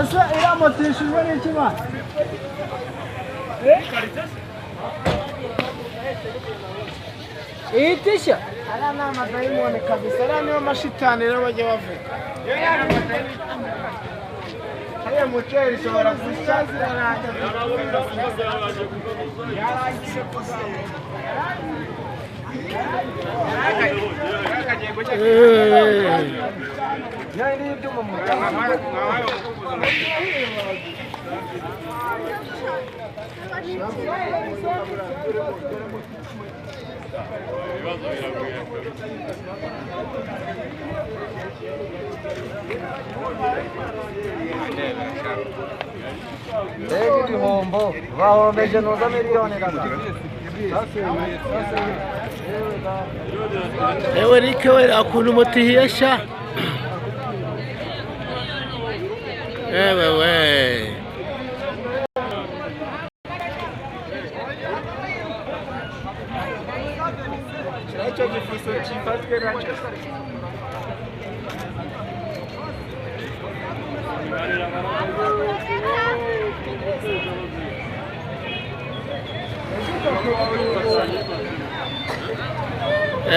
Ese iriya moto yishyurwa n'iki mwana? Ihitisha? Ariya ni amadayimoni kabisa, ariya niyo mashitani rero bajya bavuga. Hariya moteri ishobora gushya zirarangira. Yarangije gusa. Mbega ibihombo bahombeje nuza miliyoni kaka. Ewe Rike we akuntu moto ihiye sha. Ewe we. Icyo gifuso kifatwe nacyo.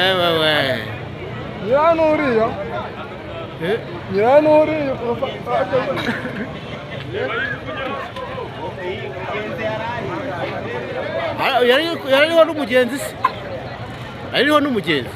Ewe we. Nyiranuriya. Nyiranuriya. Yariho n'umugenzi se? Ariho n'umugenzi.